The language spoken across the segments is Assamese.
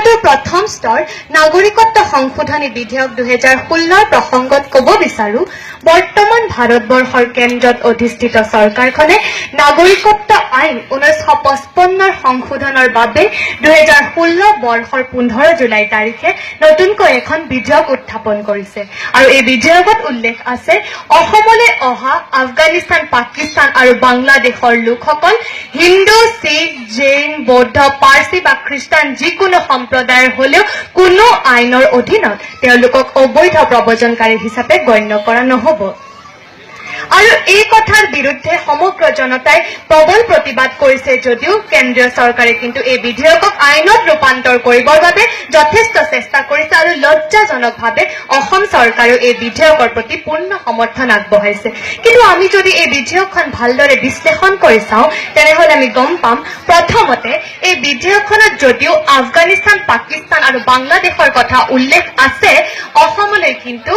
বিষয়টোৰ প্ৰথম স্তৰ নাগৰিকত্ব সংশোধনী বিধেয়ক 2016ৰ প্ৰসংগত ক'ব বিচাৰো, বৰ্তমান ভাৰতবৰ্ষৰ কেন্দ্ৰত অধিষ্ঠিত চৰকাৰখনে নাগৰিকত্ব আইন 1955ৰ সংশোধনৰ বাবে 2016 বৰ্ষৰ 15 জুলাই তাৰিখে নতুনকৈ এখন বিধেয়ক উত্থাপন কৰিছে। আৰু এই বিধেয়কত উল্লেখ আছে, অসমলৈ অহা আফগানিস্তান, পাকিস্তান আৰু বাংলাদেশৰ লোকসকল হিন্দু, শিখ, জৈন, বৌদ্ধ, পাৰ্চী বা খ্ৰীষ্টান যিকোনো সম্প্ৰদায়ৰ হলেও কোনো আইনৰ অধীনত তেওঁলোকক অবৈধ প্ৰব্ৰজনকাৰী হিচাপে গণ্য কৰা নহব। আৰু এই কথাৰ বিৰুদ্ধে সমগ্ৰ জনতাই প্ৰবল প্ৰতিবাদ কৰিছে যদিও কেন্দ্ৰীয় চৰকাৰে কিন্তু এই বিধেয়কক আইনত ৰূপান্তৰ কৰিবৰ বাবে যথেষ্ট চেষ্টা কৰিছে আৰু লজ্জাজনকভাৱে অসম চৰকাৰেও এই বিধেয়কৰ প্ৰতি পূৰ্ণ সমৰ্থন আগবঢ়াইছে। কিন্তু আমি যদি এই বিধেয়কখন ভালদৰে বিশ্লেষণ কৰি চাওঁ, তেনেহলে আমি গম পাম, প্ৰথমতে এই বিধেয়কখনত যদিও আফগানিস্তান, পাকিস্তান আৰু বাংলাদেশৰ কথা উল্লেখ আছে, অসমলৈ কিন্তু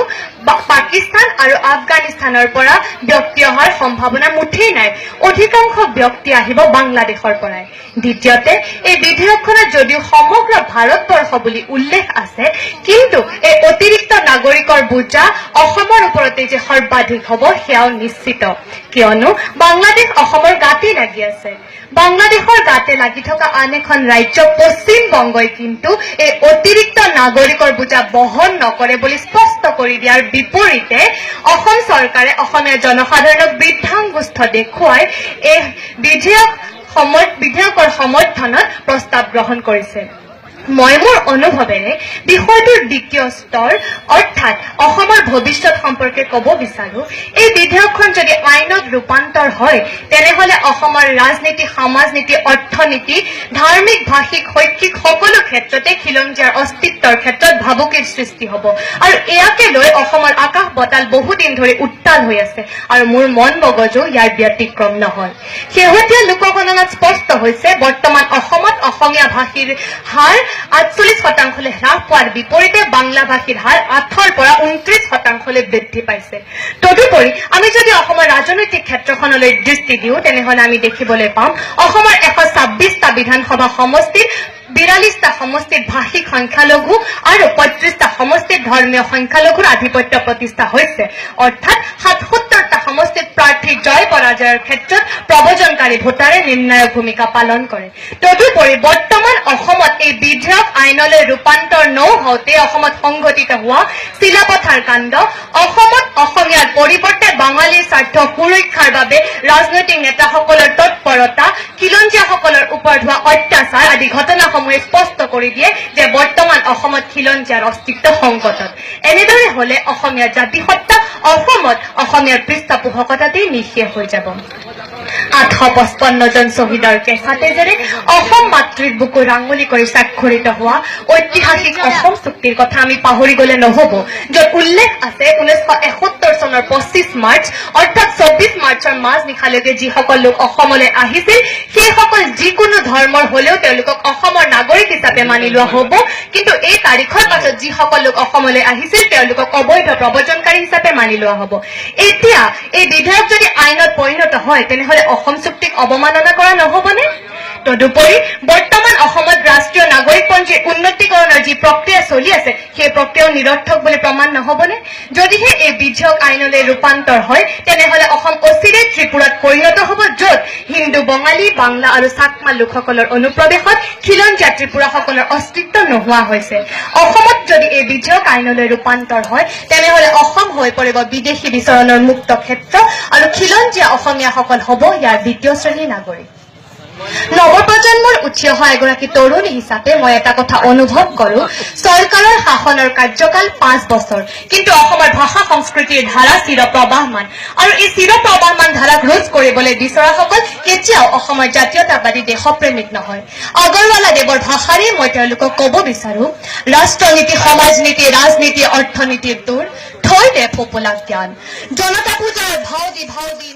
পাকিস্তান আৰু আফগানিস্তানৰ পৰা ব্যক্তি অহাৰ সম্ভাৱনা মুঠেই নাই। অধিকাংশ ব্যক্তি আহিব বাংলাদেশৰ পৰাই। দ্বিতীয়তে, এই বিধেয়কখনত যদিও সমগ্ৰ ভাৰতবৰ্ষ বুলি উল্লেখ আছে, কিন্তু এই অতিৰিক্ত নাগৰিকৰ বোজা অসমৰ ওপৰতে যে সৰ্বাধিক হ'ব, সেয়াও নিশ্চিত। কিয়নো বাংলাদেশ অসমৰ গাতে লাগি আছে। বাংলাদেশৰ গাতে লাগি থকা আন এখন ৰাজ্য পশ্চিম বংগই কিন্তু এই অতিৰিক্ত নাগৰিকৰ বোজা বহন নকৰে বুলি স্পষ্ট কৰি দিয়াৰ বিপৰীতে অসম চৰকাৰে অসমীয়া জনসাধাৰণক বৃদ্ধাংগুষ্ঠ দেখুৱাই এই বিধেয়কৰ সমৰ্থনত প্ৰস্তাৱ গ্ৰহণ কৰিছে। মই মোৰ অনুভৱেৰে বিষয়টোৰ দ্বিতীয় স্তৰ, অৰ্থাৎ অসমৰ ভৱিষ্যত সম্পৰ্কে ক'ব বিচাৰো। এই বিধেয়কখন যদি আইনত ৰূপান্তৰ হয়, তেনেহলে অসমৰ ৰাজনীতি, সমাজনীতি, অৰ্থনীতি, ধাৰ্মিক, ভাষিক, শৈক্ষিক সকলো ক্ষেত্ৰতে খিলঞ্জীয়াৰ অস্তিত্বৰ ক্ষেত্ৰত ভাবুকিৰ সৃষ্টি হ'ব। আৰু ইয়াকে লৈ অসমৰ আকাশ বতাল বহুদিন ধৰি উত্তাল হৈ আছে আৰু মোৰ মন মগজু ইয়াৰ ব্যতিক্ৰম নহয়। শেহতীয়া লোকগণনাত স্পষ্ট হৈছে, বৰ্তমান অসমত অসমীয়া ভাষীৰ হাৰ 48 শতাংশলৈ হ্ৰাস পোৱাৰ বিপৰীতে বাংলা ভাষীৰ হাৰ 8ৰ পৰা 29 শতাংশলৈ বৃদ্ধি পাইছে। তদুপৰি আমি যদি অসমৰ ৰাজনৈতিক ক্ষেত্ৰখনলৈ দৃষ্টি দিওঁ, তেনেহলে আমি দেখিবলৈ পাম, অসমৰ 126টা বিধানসভা সমষ্টিৰ 42টা সমষ্টিত ভাষিক সংখ্যালঘু আৰু 35টা সমষ্টিত ধৰ্মীয় সংখ্যালঘুৰ আধিপত্য প্ৰতিষ্ঠা হৈছে। অৰ্থাৎ 77টা সমষ্টিত প্ৰাৰ্থীৰ জয় পৰাজয়ৰ ক্ষেত্ৰত প্ৰব্ৰজনকাৰী ভোটাৰে নিৰ্ণায়ক ভূমিকা পালন কৰে। তদুপৰি বৰ্তমান অসমত এই বিধেয়ক আইনলৈ ৰূপান্তৰ নৌহওঁতে অসমত সংঘটিত হোৱা চিলাপথাৰ কাণ্ড, অসমত অসমীয়াৰ পৰিৱৰ্তে বাঙালীৰ স্বাৰ্থ সুৰক্ষাৰ বাবে ৰাজনৈতিক নেতাসকলৰ তৎপৰতা, খিলঞ্জীয়াসকলৰ ওপৰত হোৱা অত্যাচাৰ আদি ঘটনাসমূহে স্পষ্ট কৰি দিয়ে যে বৰ্তমান অসমত খিলঞ্জীয়াৰ অস্তিত্ব সংকটত। এনেদৰে হলে অসমীয়া জাতিসত্তা অসমত অসমীয়াৰ পৃষ্ঠপোষকতাতেই নিঃশেষ হৈ যাব। 855 জন শ্বহীদৰ কেঁচা তেজেৰে অসম মাতৃৰ বুকু ৰাঙলী কৰি স্বাক্ষৰিত হোৱা ঐতিহাসিক অসম চুক্তিৰ কথা আমি পাহৰি গলে নহব, য'ত উল্লেখ আছে, 1971 চনৰ 25 মাৰ্চ, অৰ্থাৎ 24 মাৰ্চৰ মাজ নিশালৈকে যিসকল লোক অসমলৈ আহিছিল, সেইসকল যিকোনো ধৰ্মৰ হলেও তেওঁলোকক অসমৰ নাগৰিক হিচাপে মানি লোৱা হ'ব। কিন্তু এই তাৰিখৰ পাছত যিসকল লোক অসমলৈ আহিছিল, তেওঁলোকক অবৈধ প্ৰব্ৰজনকাৰী হিচাপে মানি লোৱা হ'ব। এতিয়া এই বিধেয়ক যদি আইনত পৰিণত হয়, তেনেহলে অসম চুক্তিক অৱমাননা কৰা নহবনে? তদুপৰি বৰ্তমান অসমত ৰাষ্ট্ৰীয় নাগৰিকপঞ্জীৰ উন্নতিকৰণৰ যি প্ৰক্ৰিয়া চলি আছে, সেই প্ৰক্ৰিয়াও নিৰৰ্থক বুলি প্ৰমাণ নহবনে? যদিহে এই বিধেয়ক আইনলৈ ৰূপান্তৰ হয়, তেনেহলে অসম অচিৰেই ত্ৰিপুৰাত পৰিণত হ'ব, য'ত হিন্দু, বঙালী, বাংলা আৰু চাকমা লোকসকলৰ অনুপ্ৰৱেশত খিলঞ্জীয়া ত্ৰিপুৰাসকলৰ অস্তিত্ব নোহোৱা হৈছে। অসমত যদি এই বিধেয়ক আইনলৈ ৰূপান্তৰ হয়, তেনেহলে অসম হৈ পৰিব বিদেশী বিচৰণৰ মুক্ত ক্ষেত্ৰ আৰু খিলঞ্জীয়া অসমীয়াসকল হ'ব ইয়াৰ দ্বিতীয় শ্ৰেণীৰ নাগৰিক। নৱপ্ৰজন্মৰ উঠি অহা এগৰাকী তৰুণী হিচাপে মই এটা কথা অনুভৱ কৰো। চৰকাৰৰ শাসনৰ কাৰ্যকাল 5 বছৰ, কিন্তু অসমৰ ভাষা সংস্কৃতিৰ ধাৰা চিৰ প্ৰবাহমান আৰু এই চিৰ প্ৰবাহমান ধাৰাক ৰোধ কৰিবলৈ বিচৰাসকল কেতিয়াও অসমৰ জাতীয়তাবাদী দেশপ্ৰেমিক নহয়। আগৰৱালা দেৱৰ ভাষাৰে মই তেওঁলোকক ক'ব বিচাৰো, ৰাষ্ট্ৰনীতি, সমাজনীতি, ৰাজনীতি, অৰ্থনীতিৰ তোৰ থৈ দে ফোপোলা জ্ঞান, জনতা পূজাৰ ভাও দি ভাও দি।